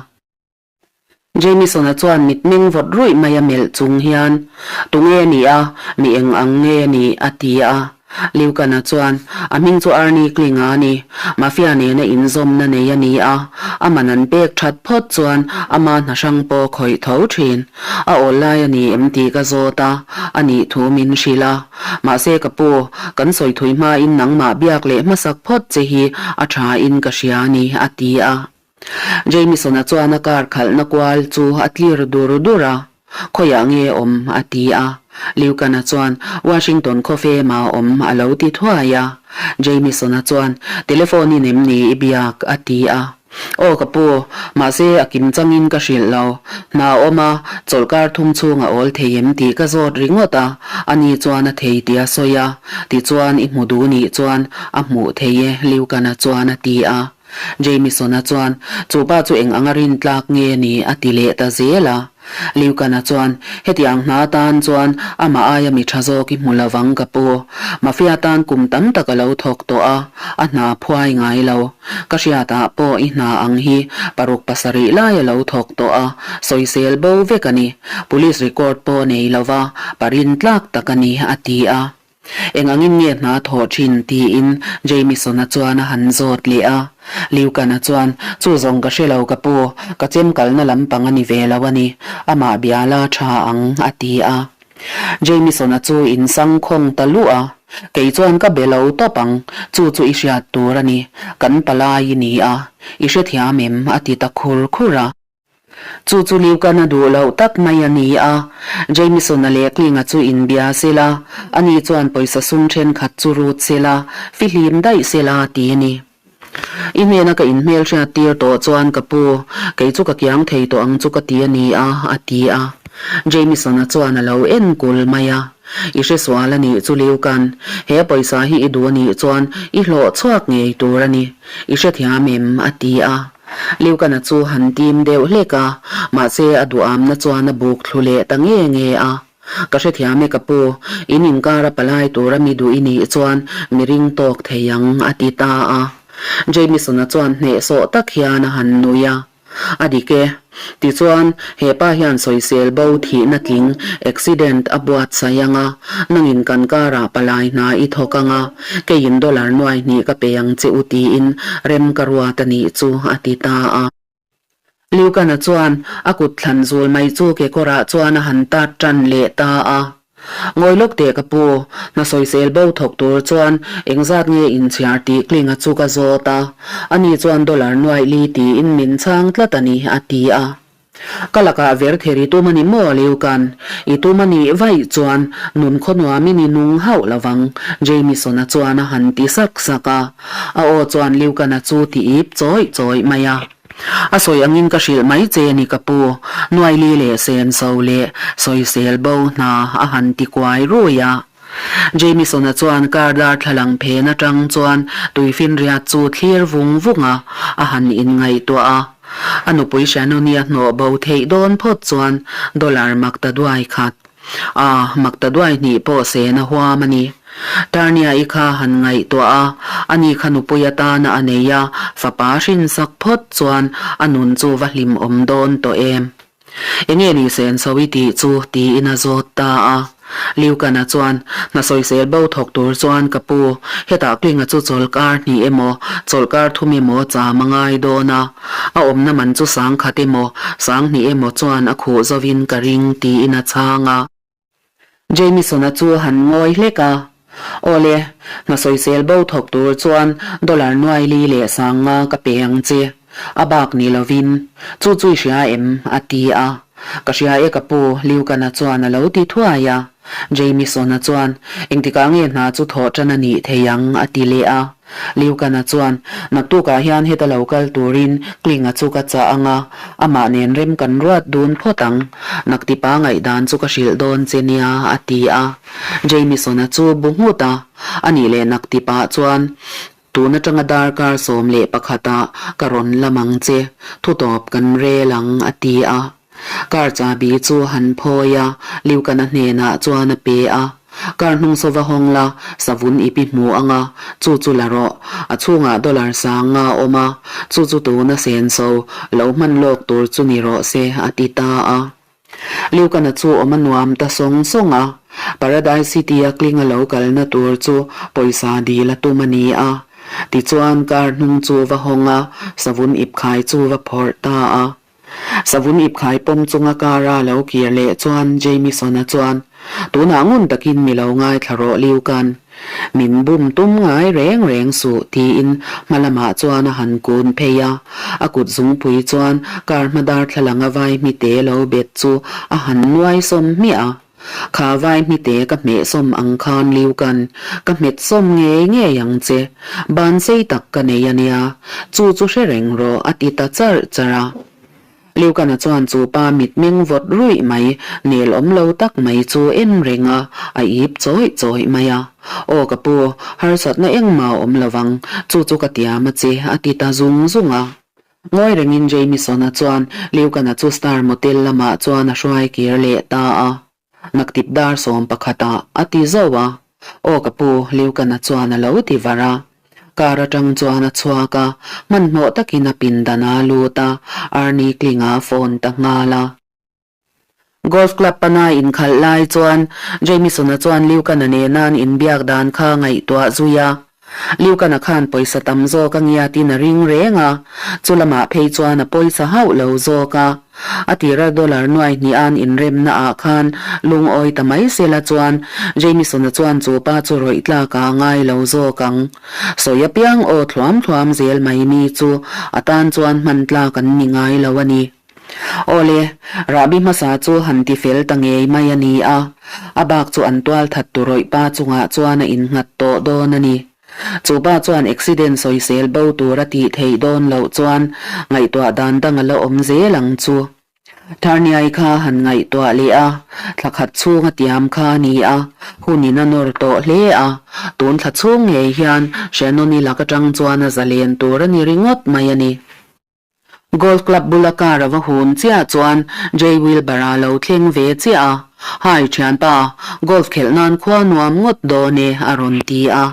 Jamison-a chuan mitmeng vawt ruih mai a melh chung hian, Tunge a nih a? Mi eng ang nge a nih? a ti a. Liukana chuan, A hming chu Arnie Kling-a a ni. Mafia nena inzawmna nei a ni a. A man an pek that phawt chuan ama hna hrang pawh khawih tho thin. A awl lai a ni em tih ka zawt a, a nih thu min hrilh a. Mahse ka pu, kan sawi thui hmain nangmah biak leh hmasak phawt che hi a thain ka hria a ni, a ti a. Jamison-a chuan a car khalhna kual chu a tlir dur dur a, Khawiah nge awm? a ti a. Lucan-a chuan, Washington khawfema awm a lo ti thuai a. Jamison-a chuan, Telephone-in em ni i biak? a ti a. Aw ka pu, mahse a kim changin ka hrilh lo. Hna awm a, chawlhkar thum chhung a awl thei em tih ka zawt ringawt a, ani chuan a thei tih a sawi a. Tichuan i hmu duh nih chuan a hmuh thei e, Lucan-a chuan a ti a. Jamison-a chuan, Chu pa chu eng anga rin tlak nge ni? a ti leh ta zel a. Liukana chuan, Hetiang hna tan chuan amah aia mi tha zawk i hmu lo vang ka pu. Mafia tan kum tam tak a lo thawk tawh a, a hna phuai ngai lo. Ka hriatah pawh i hna ang hi paruk pasarih lai a lo thawk tawh a, sawisel bo vek a ni. Police record pawh nei lo va, pa rin tlak tak a ni, a ti a. Eng angin nge hna thawh thin? tiin Jamison-a chuan a han zawt leh a. Liukana chuan, Chu zawng ka hre lo ka pu, ka chem kalna lampang a ni ve lo a ni, amah biala tha ang, a ti a. Jamison-a chu insang khawng ta luh a, Kei chuan ka be lo tawp ang, chu chu i hriat tur a ni, kan palai i ni a, i hrethiam em? a ti ta khur khur a. Chu chu Liukan a duh loh tak mai a ni a, Jamison-a leh Klinga chu inbia sela, ani chuan pawisa sum thenkhat chu rut sela, fihlim daih sela ti a ni. I hnena ka inhmelhriat tir tawh chuan ka pu, kei chu ka kiang thei tawh ang chu ka ti a ni a, a ti a. Jamison-a chuan a lo en kul mai a. I hresual a nih chu Liukan, he pawisa hi i duh a nih chuan i hlawh chhuak ngei tur a ni. I hrethiam em? a ti a. Liukana chu han tim deuh hlek a, mahse a duhamna chuan a buk thlu leh ta nge nge a. Ka hrethiam e ka pu, in inkara palai tura mi duh i nih chuan mi ring tawk thei ang, a ti ta a. Jamison-a chuan hnehsawh tak hian a han nui a. A dik e. Tichuan, he pa hian sawisel bo thihna tling, accident, a buatsaih ang a, nangin kan karah palai hna i thawk ang a, keiin dollar nuai hnih ka pe ang che u tiin rem ka ruat a nih chu, a ti ta a. Liukana chuan a kut thlan zul mai chu kekawrah chuan a han tat tan leh ta a. Ngawi lawk teh ka pu, hna sawisel bo thawk tur chuan engzat nge inchhiar tih Klinga chu ka zawt a, ani chuan dollar nuaih li tiin min chhang tlat a ni, a ti a. Ka lakah ver ther i tum a ni maw Liukan? I tum a nih vaih chuan nun khaw nuamin i nung hauh lo vang, Jamison-a chuan a han ti sak sak a. A aw chuan Liukana chu ti ip chawih chawih mai a. A sawi angin ka hrilh mai che ni ka pu, Nuaili leh Senso leh sawisel bo hna a han ti kuai rui a. Jamison-a chuan car darthlalang phen atang chuan tuifinriat chu thlir vung vung a, a han inngaihtuah a. A nupui Shannon-i a hnawh bo theih dawn phawt chuan dollar mak ta duai khat. A, mak ta duai hnih pawh sen a huam a ni. Tarnia-i kha han ngaihtuah a, ani kha nupui atana a nei a, fapa hrinsak phawt chuan a nun chu va hlim awm dawn tawh em? Enge ni sen chho i tih chu? tiin a zawt ta a. Liukana chuan, Hna sawisel bo thawk tur chuan ka pu, hetah Klinga chu chawlhkar hnih emaw, chawlhkar thum emaw cham a ngai dawn a. A awmna man chu sangkhat emaw, sanghnih emaw chuan a khuh zovin ka ring, tiin a chhang a. Jamison-a chu han ngawi hlek a. Awle, hna sawisel bo thawk tur chuan dollar nuai li leh sanga ka pe ang che. A bak ni lovin, chu chu i hria em? a ti a. Ka hria e ka pu, Liukana chuan a lo ti thuai a. Jamison-a chuan, Engtikah nge hna chu thawh tan a nih thei ang? a ti leh a. Liukana chuan, Naktukah hian heta lo kal turin Klinga chu ka chah ang a, amah nen rem kan ruat dun phawt ang. Naktipa ngaihdan chu ka hrilh dawn che nia, a ti a. Jamison-a chu bu nghut a, a nih leh Naktipah chuan, Tun atanga darkar 11ah ka rawn lam ang che, thutawp kan rel ang, a ti a. Car chahbi chu han phawi a, Liukana hnenah chuan a pe a. Car hnung saw va hawng la, savun i pi hmu ang a, chu chu la rawh. A chhungah dollar sang a awm a, chu chu tuna senso lo hman lawk tur chu ni rawh se, a ti ta a. Liukana chu awm a nuam ta sawng sawng a, Paradise City-a kling a lo kalna tur chu pawisa dil a tum a ni a. Tichuan car hnung chu va hawng a, savun ipkhai chu va phawrh ta a. Savun ipkhai pawm chunga car-a lo kir leh chuan Jamison-a chuan, Tunah ngun takin mi lo ngaithla rawh Liukan. Min bum tum ngai reng reng suh, tiin hma lamah chuan a han kun phei a. A kut zungpui chuan car hma darthlalang a vai hmite lo bet chu a han nuai sawm hmiah a. Kha vai hmite ka hmeh sawm ang khan Liukan, ka hmet sawm ngei ngei ang che. Ban sei tak ka nei a nia, chu chu hre reng rawh, a ti ta charh charh a. Liukana chuan chu pa mitmeng vawt ruih mai, nel awm lo tak mai chu en reng a, a ip chawih chawih mai a. Aw ka pu, harsatna engmah a awm lo vang, chu chu ka tiam a che, a ti ta zung zung a. Ngawi rengin Jamison-a chuan Liukana chu Star Motel lamah chuan a hruai kir leh ta a. Naktip dar sawm pakhatah a ti zauh a. Aw ka pu, Liukana chuan a lo ti var a. Car atang chuan a chhuak a, hmanhmawh takin a pindan a lut a, Arnie Kling-a phone ta nghal a. Golf club pana inkhalh lai chuan Jamison-a chuan Liukana nena an inbiak dan kha ngaihtuah zui a. Liukana khan pawisa tam zawk a ngiatin a ring reng a, chu lamah phei chuan a pawisa hauh lo zawk a. A tira dollar nuai hnih an inremna ah khan lungawi ta mai sela chuan Jamison-a chuan chu pa chu rawih tlak a ngai lo zawk ang. Sawi apiang aw thluam thluam zel mai mi chu a tan chuan hman tlak an ni ngai lo a ni. Awle, rahbi hmasa chu han ti fel ta ngei mai a ni a, a bak chu an tual that tu rawih pa chungah chuan a innghat tawh dawn a ni. Chu pa chuan accident sawisel bo tur a tih theih dawn loh chuan ngaihtuah dan dang a la awm zel ang chu. Tharniai kha han ngaihtuah leh a, thla khat chhung a tiam kha a ni a, hun in a nawr tawh hle a, tun thla chhung ngei hian Shannon-i lak atang chuan a zalen tur a ni ringawt mai a ni. Golf club bula car a va hun chiah chuan Jay Wilbur-a lo thleng ve chiah a, Hi thianpa, golf khelh nan khua nuam ngawt dawn e a rawn ti a.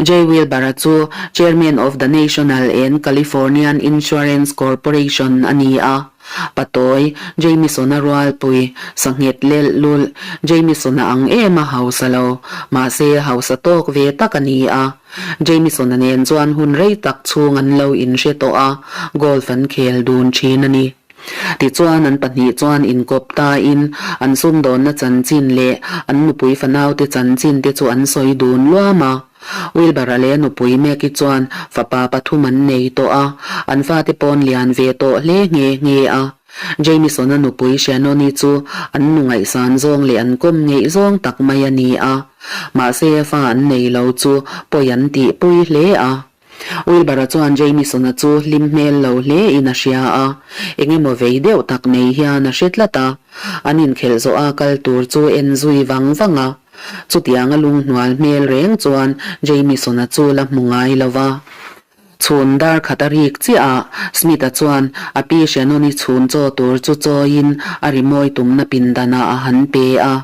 Jay Wilbur-a chu Chairman of the National and Californian Insurance Corporation a ni a. Patawi, Jamison-a rualpui, sanghet lelh lulh, Jamison-a ang em a hausa lo, mahse hausa tawk ve tak a ni a. Jamison-a nen chuan hun rei tak chhung an lo inhre tawh a, golf an khel dun thin a ni. Tichuan an pahnih chuan inkawp tain an sumdawnna chanchin leh an nupui fanaute chanchin te chu an sawi dun luam a. Wilbur-a leh a nupui Maggie chuan fapa pathum an nei tawh a, an fate pawn lian ve tawh hle nghe nghe a. Jamison-a nupui Shannon-i chu an nu ngaihsan zawng leh an kawm ngeih zawng tak mai a ni a. Mahse fa an nei lo chu pawi an tihpui hle a. Wilbur-a chuan Jamison-a chu hlim hmel lo hle in a hria a, eng emaw vei deuh tak nei hian a hre tlat a. An inkhelh zawh a kal tur chu en zui vang vang a. Chutianga lunghnual hmel reng chuan Jamison-a chu la hmu ngai lo va. Chhun dar khat a rik chiah a, Smith-a chuan a pi Shannon-i chhun chaw tur chu chawiin a rimawi tumna pindanah a han pe a.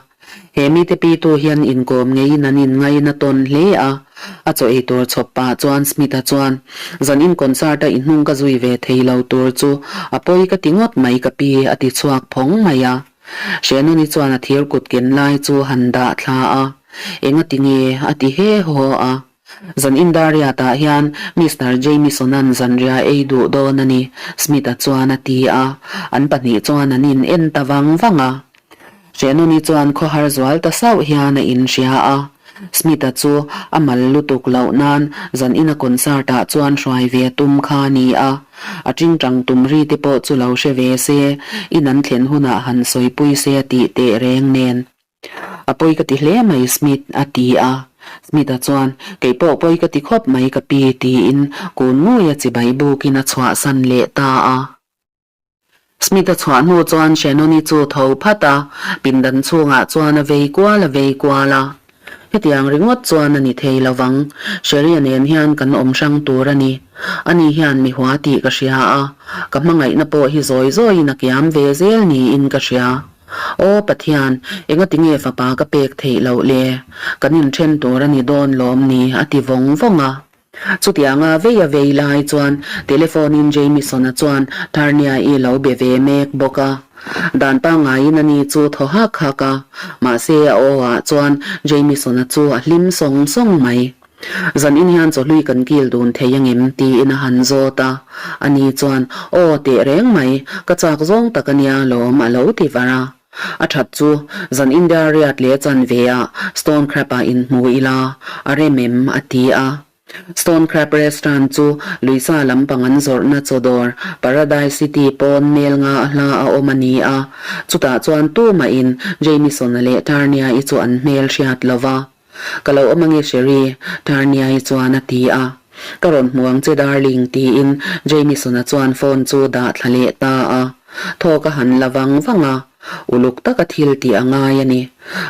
He mite pitu hian inkawm ngeiin an inngaina tawn hle a, a chaw ei tur chhawp pah chuan Smith-a chuan, Zan in concert-a i hnung ka zui ve thei lo tur chu a pawi ka ti ngawt mai ka pi, a ti chhuak phawng mai a. Shannon-i chuan a thir kut ken lai chu han dah thla a, Engati nge? a ti he haw a. Zan Indariat-ah hian Mister Jamison-a'n zanriah ei duh dawn a ni, Smith-a chuan a ti a. An pahnih chuan an in en ta vang vang a. Shannon-i chuan khawhar zual ta sauh hian a inhria a. Smith-a chu a mal lutuk loh nan zan ina concert-ah chuan hruai ve tum kha a ni a. A tingtang tum ri te pawh chu lo hre ve se, in an thlen hunah han sawipui se a tih teh reng nen. A pawi ka ti hle mai Smith, a ti a. Smith-a chuan, Kei pawh pawi ka ti khawp mai ka pi, tiin kun ngawia chibai bukin a chhuahsan leh ta a. Smith-a chhuah hnu chuan Shannon-i chu tho phat a, pindan chhungah chuan a vei kual a vei kual a. Hetiang ringawt chuan a ni thei lo vang, Sherry-a nen hian kan awm hrang tur a ni. Ani hian mi hua tih ka hria a, ka hmangaihna pawh hi zawi zawiin a kiam ve zel niin ka hria. Aw Pathian, engati nge fapa ka pek theih loh le? Kan inthen tur a ni dawn lawm ni? a ti vawng vawng a. Chutianga vei a vei lai chuan telephone-in Jamison-a chuan Tarnia-i lo be ve mek bawk a. Dan pangaiin ani chu thaw hak hak a, mahse a aw-ah chuan Jamison-a chu a hlim sawng sawng mai. Zan in hian chawhlui kan kil dun thei angem? tiin a han zawt a. Ani chuan, Aw, teh reng mai, ka chak zawng tak ania lawm, a lo ti var a. A that chu, zan India riat leh chanve ah Stone Crab ah inhmu ila, a rem em? a ti a. Stone Crab Restaurant chu Luisa lampang an zawrhna chaw dawr, Paradise City pawn mel nga a hla a awm a ni a. Chutah chuan tumahin Jamison-a leh Tarnia-i chu an hmel hriat lo va. Ka lo awm ange Sherry, Tarnia-i chuan a ti a. Ka rawn hmu ang che darling tiin Jamison-a chuan phone chu dah thla leh ta a. Thawk a han la vang vang a, uluk taka thil tih a ngai a ni.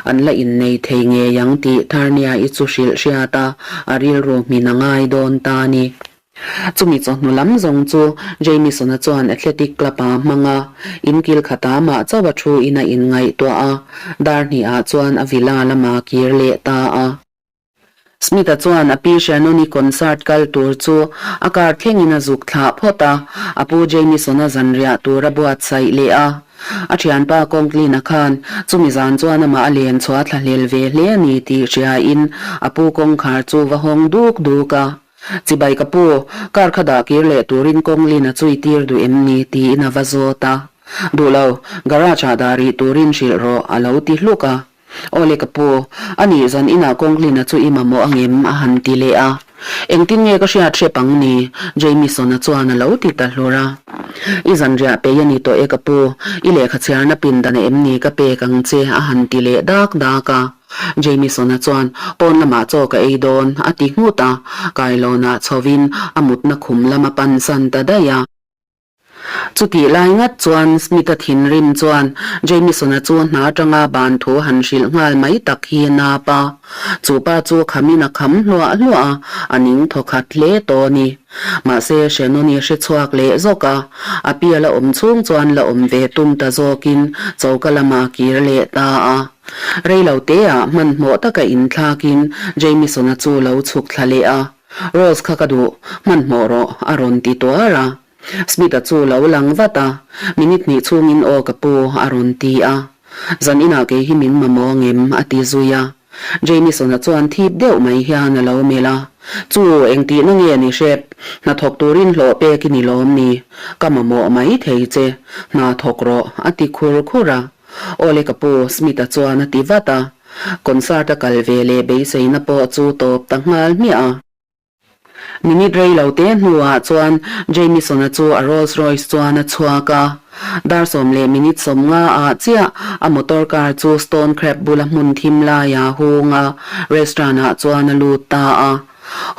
An la innei thei ngei ang tih Tarnia-i chu hrilh hriat a, a rilru hmin a ngai dawn ta a ni. Chumi chawhnu lam zawng chu Jamison-a chuan Athletic Club-a hmang a, in kil khata mah chauh a thu in a inngaihtuah a, dar hnihah chuan a villa lama kir leh ta a. Smith-a chuan a pi Shannon-i concert kal tur chu a car thlengin a zuk thlah phawt a, a pu Jamison-a zanriah tur a buatsaih leh a. A thianpa Conklin-a khan chumi zan chuan amah a len chhuah thla hlel ve hle a ni tih hriain a pu kawngkhar chu va hawng duk duk a. Chibai ka pu, car kha dah kir leh turin Conklin-a chu i tir duh em ni? tiin a va zawt a. Duh lo, garage-ah dah rih turin hrilh rawh, a lo ti hluk a. Aw le ka pu, a nih zan inah Conklin-a chu i mamawh angem? a han ti leh a. Engtin nge ka hriat hrep ang ni? Jamieson-a chuan a lo ti ta hlur a. I zanriah pei a ni tawh e ka pu, i lehkha chhiarna pindan em ni ka pek ang che? a han ti leh dak dak a. Jamieson-a chuan, Pawn lamah chaw ka ei dawn, a ti nghut a. Kailawnah chhovin a mutna khum lam a pansan ta daih a. Chutih lai ngat chuan Smith-a thinrim chuan Jamieson-a chu hna atanga ban thu han hrilh nghal mai tak hi a nap a. Chu pa chu khamin a kham hluah hluah a, a ning thaw khat hle tawh a ni. Mahse, Shannon-i hre chhuak leh zawk a, a pi a la awm chhung chuan la awm ve tum ta zawkin choka lamah a kir leh ta a. Rei lo teah hmanhmawh taka inthlakin Jamieson-a chu lo chhuk thla leh a. Rose kha ka duh, hmanhmawh rawh, a rawn ti tuar a. Smith-a chu lo lang vat a, minute hnih chhungin aw ka pu, a rawn ti a. Zan inah kei hi min mamawh ngem, a ti zui a. Jamieson-a chuan thip deuh mai hian a lo melh a. Chu, engtihna nge ni hrep? Hna thawk turin hlawh pek i ni lawm ni? Ka mamawh mai thei che, hna thawk rawh, a ti khur khur a. Aw le ka pu, Smith-a chuan a ti vat a. Concert a kal ve leh beiseina pawh chu tawp ta nghal hmiah a. Minute rei lo te hnuah chuan Jamieson-a chu a Rolls Royce chuan a chhuak a. Dar 10 leh minute 50 ah chiah a motor car chu Stone Crab bula hmun thim laia hung a restaurant ah chuan a lut ta a.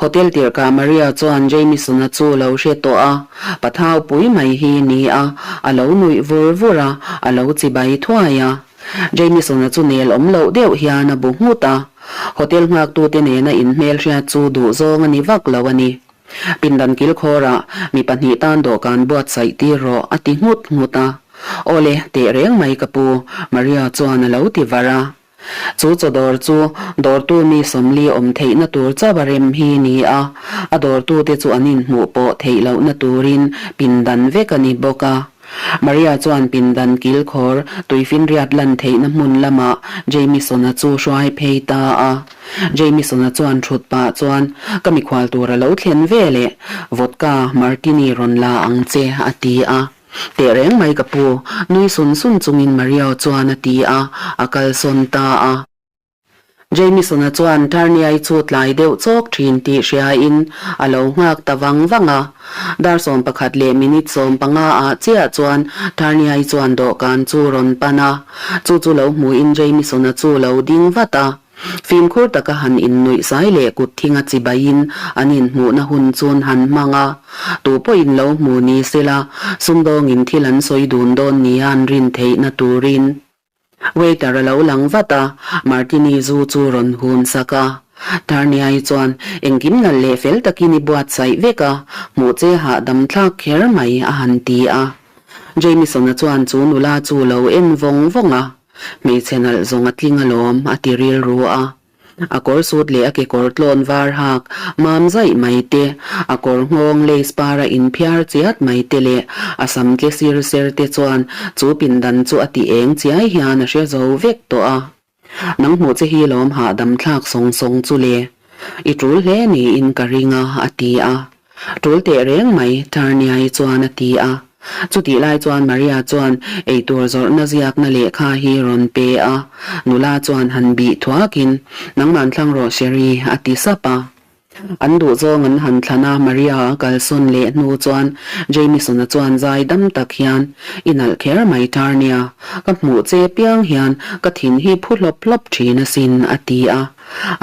Hotel tirhkah Maria chuan Jamieson-a chu lo hre tawh a, pathau pui mai hi ni a, a lo nuih vur vur a, a lo chibai thuai a. Jamieson-a chu nel awm loh deuh hian a bu nghut a, hotel nghaktute nena inhmelhriat chu duhzawng a ni vak lo a ni. Pindan kilkhawrah mi pahnih tan dawhkan buatsaih tir rawh a ti nghut nghut a. Aw le, teh reng mai ka pu, Maria chuan a lo ti var a. Chu chaw dawr chu dawrtu mi 40 awm theihna tur chauh a rem hi ni a, a dawrtute chu an inhmuh pawh theih lohna turin pindan vek a ni bawk a. Maria chuan pindan kilkhawr tuifinriat lan theihna hmun lamah Jamieson-a chu hruai phei ta a. Jamieson-a chuan thut pah chuan, Ka mikhual tur a lo thlen ve leh, vodka martini rawn la ang che, a ti a. Teh reng mai ka pu, nui sun sun chungin Maria chuan a ti a, a kalsawn ta a. Jamieson-a chuan Tarniai chu tlai deuh chawk thin tih hriain a lo nghak ta vang vang a. Dar 11 leh minute 15 ah chiah chuan Tarniai chuan dawhkan chu rawn pan a. Chu chu lo hmuin Jamieson-a chu lo ding vat a. Fimkhur taka han innuih zai leh kut thinga chibaiin an inhmuhna hun chun han hmang a. Tu pawhin lo hmu ni sela, sumdawngin thil an sawi dun dawn nia an rin theihna turin. Waiter a lo lang vat a, Martini zu chu rawn hun sak a. Tarniai chuan engkim nalh leh fel takin i buatsaih vek a, hmuh che hahdam thlak kher mai a han ti a. Jamieson-a chuan chu nula chu lo en vawng vawng a, Hmeichhe nalh zawng a tling alawm a ti rilru a. A kawr sut leh a kekawr tlawn var hak mam zaih mai te, a kawr nghawng lace para inphiar chiat mai te leh a sam tle sir ser te chuan chu pindan chu a ti eng chiai hian a hre zo vek tawh a. Nang hmuh che hi lawm hahdam thlak sawng sawng chu le. I tul hle niin ka ring a, a ti a. Tul teh reng mai, Tarniai chuan a ti a. Chutih lai chuan Maria chuan eitur zawrhna ziakna lehkha hi rawn pe a. Nula chuan han bih thuakin, Nangman thlang rawh Sherry, a ti sap a. An duhzawng an han thlan a, Maria a kalsawn leh hnu chuan Jamieson-a chuan zai dam tak hian, I nalh kher mai Tarnia, ka hmuh che piang hian ka thin hi phu hlawp hlawp thin asin, a ti a.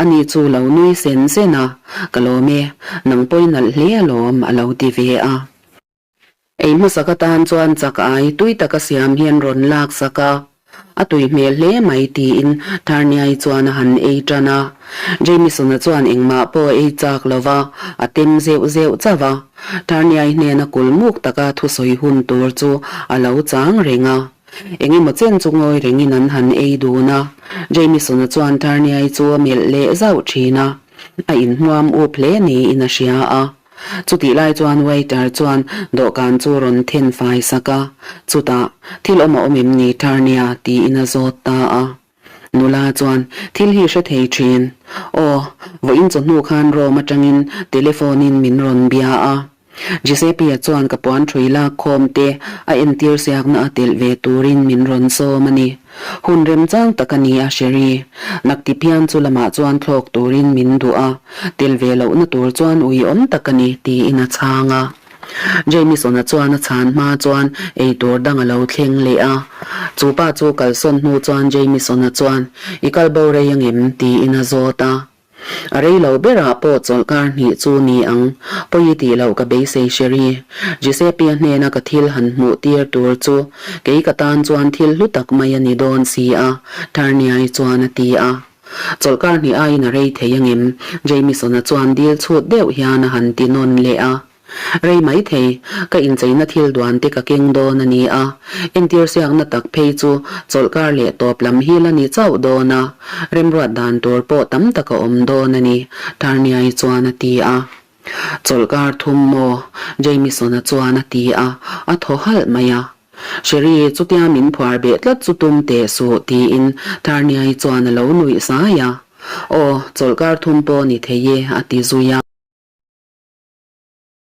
Ani chu lo nui sen sen a, Ka lawm e, nang pawi nalh hle alawm, a lo ti ve a. Ei hmasak atan chuan chak ai tui taka siam hian rawn lak sak a, a tui hmel hle mai tiin Tarniai chuan a han ei tan a. Jamieson-a chuan engmah pawh a ei chak lo va, a tem zeuh zeuh chauh a. Tarniai hnena kulmuk taka thusawi hun tur chu a lo chang reng a. Eng emaw chen chu ngawi rengin an han ei dun a, Jamieson-a chuan Tarniai chu a melh leh zauh thin a, a inhmuam up hle niin a hria a. Chutih lai chuan waiter chuan dawhkan chu rawn then fai sak a, chutah, Thil awm a awm em ni Tarnia? tiin a zawt ta a. Nula chuan, Thil hi hre thei thin. Aw, vawiin chawhnu khan Rome atangin telephone-in min rawn bia a. Giuseppe-a chuan ka puan ṭhui lak khawm te a entir siakna a telh ve turin min rawn sawm a ni. Hun remchang tak a ni a Sherry. Nakti phian chu lamah chuan thlawk turin min duh a, tel ve lohna tur chuan ui awm tak a ni, tiin a chhang a. Jamison-a chuan a chhan hma chuan ei tur dang a lo thleng leh a. Chu pa chu kalsawn hnu chuan Jamison-a chuan, I kal bo rei angem? tiin a zawt a. A rei lo berah pawh chawlhkar hnih chu ni ang, pawi tih loh ka beisei Sherry. Giuseppe-a hnena ka thil han hmuh tir tur chu kei ka tan chuan thil hlu tak mai a ni dawn si a, Tarniai chuan a ti a. Chawlhkar hnih aiin a rei thei angem? Jamison-a chuan dil chhut deuh hian a han ti nawn leh a. Rei mai thei, ka incheina thil duan te ka keng dawn a ni a, entir siakna tak phei chu chawlhkar leh tawp lam hi la ni chauh dawn a, remruat dan tur pawh tam tak a awm dawn a ni, Tarniai chuan a ti a. Chawlhkar thum maw? Jamison-a chuan a ti a, a thaw halh mai a. Sherry, chutia min phuar beh tlat chu tum teh suh, tiin Tarniai chuan a lo nuih zai a. Aw, chawlhkar thum pawh ni thei e, a ti zui a.